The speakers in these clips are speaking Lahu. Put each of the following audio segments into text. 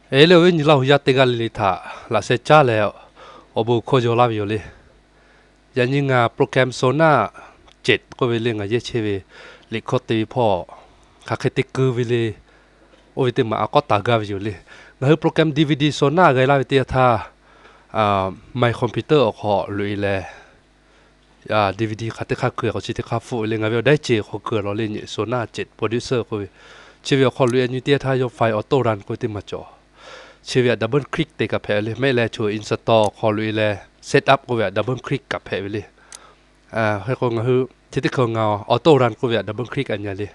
Eˬ, leh awˬ viˉ nyi Laˇ huˍ yaˇ teˇ g'aˇ le le htaꞈ laꞈ sheh caˉ leh awˬ bon hkawˇ yaw laˇ ve yoˬ le. Yaꞈ nyi ngaˬ program Sonar ceꞈ k'oˆ ve le ngaˬ yehˇ chehˇ ve liꞈ hkawˇ te ve hpawˇ hk'aˬ hk'e te keu ve le. Oˇ ve teˇ maˬ a k'awˉ taˍ gaˇ ve yoˬ le. Ngaˬ hui program DVD Sonar g'a laˇ ve teˇ yanˇ htaˇ, my computer awˬ hk'aw loꞈ e leh DVD hk'aˬ teˇ hk'aˇ keu k'o chi teˇ hk'aˇ hpfuhˆ ve le. Ngaˬ ve awˬ daiˉ ceˬ awˬ hk'aw keu lawˬ le, nyi Sonar ceꞈ producer k'oˆ ve. Chi ve awˬ hk'aw loꞈ e nyi teˇ yanˇ htaˇ yawˇ file Auto Run k'oˆ ve teˇ maˬ cawˬ. Chi ve htaꞈ double click te kaꞈ hpehꞈ ve le. Maˇ heˆ leh chaw install awˬ hk'aw loꞈ e leh setup k'oˆ ve htaꞈ double click kaꞈ hpehꞈ ve le. Hk'e k'o ngaˬ hui chi teˇ hkui ngaˬ Auto Run k'oˆ ve htaꞈ double click a nyi le.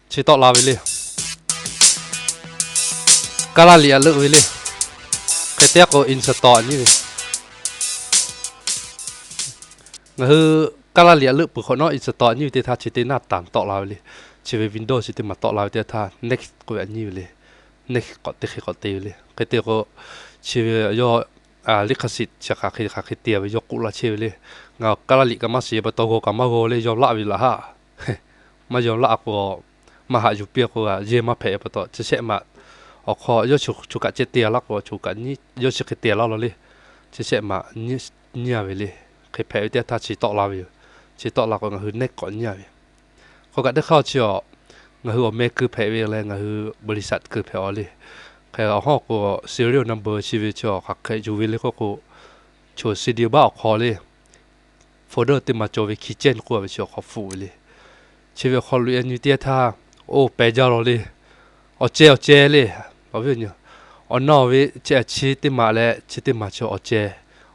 Chi tawˆ la ve le. Kaˇ laˇ liꞈ htaꞈ leuˆ ve le. Hk'e te k'o install a nyi ve. Ngaˬ hui kaˇ laˇ liꞈ htaꞈ leuˆ peuˬ hk'awꞈ nawˉ install a nyi ve teˇ htaˇ chi teˇ naˆ tanˍ tawˆ la ve le. Chi ve Windows chi teˇ maˬ tawˆ la ve teˇ htaˇ next k'oˆ ve htaꞈ nyi ve le. Next k'awꞈ te hk'e k'awꞈ te ve le. Hk'e te k'o chi ve yawˇ likhasiˍ chi hk'aˬ hk'e hk'aˬ hk'e te ve yawˇ k'oˆ laˇ chehˇ ve le. Ngaˬ kaˇ laˇ liꞈ kaꞈ maˇ shiˍ pa taw g'aw kaꞈ maˇ g'aw le, yawˇ laˆ ve laꞈ haˆ. Maˇ yawˇ laˆ k'o maˇ haꞈ yuˬ piˇ k'o g'a yehˇ maˇ hpehꞈ pa taw chi shehˆ maꞈ awˬ hk'aw yawˇ chi hk'e te laˇ laˇ k'o, yawˇ chi hk'e te laˇ laˇ le. Chi shehˆ maꞈ nyi a ve le. Hk'e hpehꞈ ve teˇ htaˇ chi tawˆ la ve yoˬ. Chi tawˆ la k'o ngaˬ hui next k'awꞈ nyi a ve. Hk'e kaꞈ teˇ hk'aˇ chi a, ngaˬ hui awˬ meh keu hpehꞈ ve leh ngaˬ hui บริษัท keu hpehꞈ a le. Hk'e awˬ hawˉ k'o serial number chi ve chi a hk'aˬ hk'e yuˬ ve le k'oˆ k'o, chaw CD baˆ awˬ hk'aw le folder teˇ maˬ cawˬ ve keychain k'oˆ a ve chi awˬ hk'aw hpfuhˆ ve le. Chi ve awˬ hk'aw loꞈ e nyi teˇ yanˇ htaˇ, oˇ pehˬ jaˇ lawˬ le. Awˬ ceh awˬ ceh le. Awˬ viˉ awˬ nyi, awˬ na awˬ ve chi teˇ maˬ leh chi teˇ maˬ chi awˬ ceh,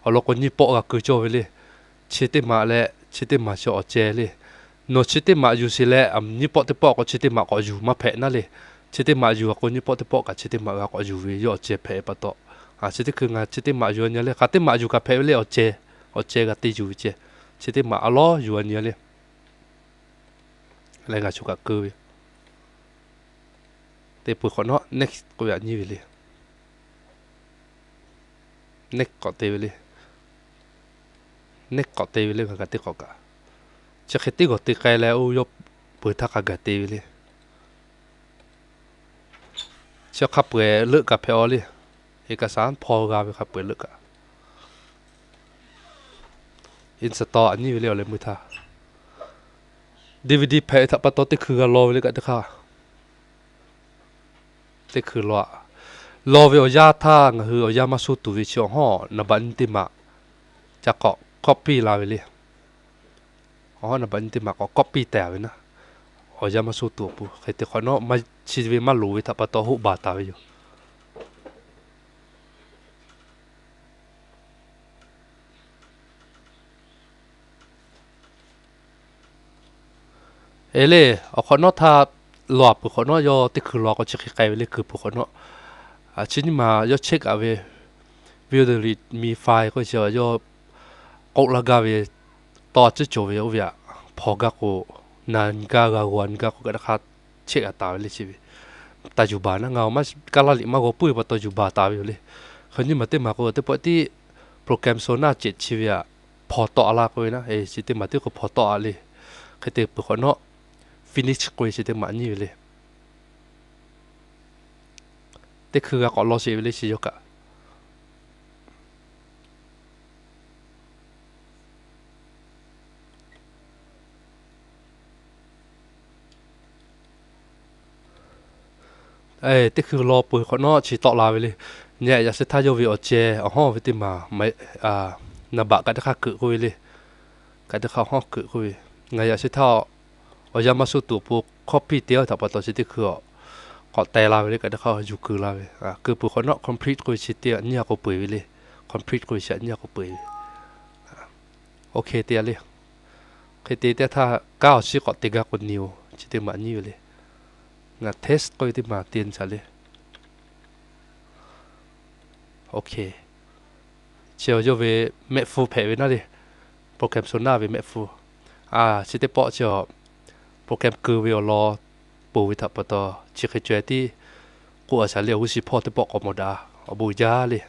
awˬ lawn k'o nyiˇ pawˆ g'a keu cawˇ ve le. Chi teˇ maˬ leh chi teˇ maˬ chi awˬ ceh le. Nawˬ chi teˇ maˬ yuˬ sheˍ leh nyiˇ pawˆ teˇ pawˆ k'o chi teˇ maˬ k'awꞈ yuˬ maˇ hpehꞈ naˉ le. Chi teˇ maˬ yuˬ a k'o nyiˇ pawˆ teˇ pawˆ kaꞈ chi teˇ maˬ g'a k'awꞈ yuˬ ve yawˇ awˬ ceh hpehꞈ pa taw, chi teˇ hkui ngaˬ chi teˇ maˬ yuˬ a nyi le. Hk'aˬ teˇ maˬ yuˬ kaꞈ hpehꞈ ve le. Awˬ ceh, awˬ ceh g'a te yuˬ ve ceh, chi teˇ maˬ a lawˉ yuˬ a nyi le. Leh ngaˬ chu kaꞈ keu ve teˇ peuˬ hk'awꞈ nawˉ next k'oˆ ve htaꞈ nyi ve le. Next k'awꞈ te ve le. Next k'awꞈ te ve le. Ngaˬ kaꞈ teˇ k'awꞈ kaꞈ chi hk'e teˇ g'awˬ te k'ai leh oˇ yawˇ peuˬ htaˇ hk'a gaˬ te ve le. Chi hk'a peu-eˬ leuˆ kaꞈ hpehꞈ a le. เอกสาร hpaw g'a ve hk'a peu-eˬ leuˆ kaꞈ install a nyi ve le. Awˬ leh meuˇ htaˇ DVD hpehꞈ ve htaꞈ pa taw teˇ hkui g'a law ve le kaꞈ teˇ hk'aˇ. Teˇ hkui law, law ve awˬ yanˇ htaˇ ngaˬ hui awˬ yanˇ maˇ suh tuˬ ve chi awˬ hawˉ naˍ baꞈ nyi teˇ maˬ ca k'awꞈ copy la ve le. Awˬ hawˉ naˍ baꞈ nyi teˇ maˬ k'awꞈ copy tehꞈ ve naˉ, awˬ yanˇ maˇ suh tuˬ awˬ pon hk'e te hk'awꞈ nawˉ chi ve maˇ loˍ ve htaꞈ pa taw hoˆ baˬ taˍ ve yoˬ. Eˬ le, awˬ hk'awꞈ nawˉ htaˇ law peuˬ hk'awꞈ nawˉ yawˇ teˇ hkui law k'o chi hk'e k'ai ve le. Keu peuˬ hk'awꞈ nawˉ, chi nyiˇ maˬ yawˇ check a ve, view the readme file k'oˆ chi yawˇ k'oˆ laˇ gaˇ ve tawˇ a ciˉ cawˬ ve oˇ ve htaꞈ hpaw gaˇ k'o, na nyi gaˇ g'a g'aw nyi gaˇ k'o kaꞈ teˇ hk'aˇ check a taˍ ve le. Chi ve taˍ yuˬ baˬ naˉ, ngaˬ awˬ maˇ kaˇ laˇ liꞈ maˇ g'aw puiˉ ve pa taw yuˬ baˬ taˍ ve yoˬ le. Hk'e nyiˇ maˬ teˇ maˬ k'o teˇ pawˆ tiˉ program Sonar ceꞈ chi ve htaꞈ hpaw tawˆ a laˇ k'oˆ ve naˉ, eˬ, chi teˇ maˬ tiˉ k'o hpaw tawˆ a le. Hk'e te peuˬ hk'awꞈ nawˉ finish k'oˆ ve chi teˇ maˬ nyi ve le. Teˇ hkui g'a k'awꞈ law sheˍ ve le chi yawˇ kaꞈ. Teˇ hkui law peuˬ hk'awꞈ nawˉ chi tawˆ la ve le. Nyi yaꞈ sheh htaˇ yawˇ ve awˬ ceh awˬ hawˉ ve teˇ maˬ, naˍ baꞈ kaꞈ teˇ hk'aˇ keuꞈ k'oˆ ve le. Kaꞈ teˇ hk'aˇ awˬ hawˉ keuꞈ k'oˆ ve. Ngaˬ yaꞈ sheh htaˇ awˬ yanˇ maˇ suh tuˬ awˬ pon copy te a htaꞈ pa taw chi teˇ hkui a k'awꞈ teh la ve le. Kaꞈ teˇ hk'aˇ yuˬ keu la ve. Keu peuˬ hk'awꞈ nawˉ complete k'oˆ ve chi teˇ nyiˇ a k'o peu eˬ ve le. Complete k'oˆ ve chi nyiˇ a k'o peu eˬ ve. OK te a le. Hk'e te teˇ htaˇ kanˉ awˬ shiˉ k'awꞈ te gaˇ k'o ni oˬ, chi teˇ maˬ nyi ve le. Ngaˬ test k'oˆ ve teˇ maˬ te shaˍ le. OK. Chi yawˇ ve mehˆ hpfuhˇ hpehꞈ ve naˉ le. Program Sonar ve mehˆ hpfuhˇ. Chi teˇ pawˆ chi a program keu ve awˬ lawn ponˬ ve htaꞈ pa taw chi hk'e caweh tiˉ k'oˆ a shaˍ le. Awˬ g'uˇ shi hpawˇ teˇ pawˆ k'awꞈ mawˬ daꞈ, awˬ bon jaˇ le.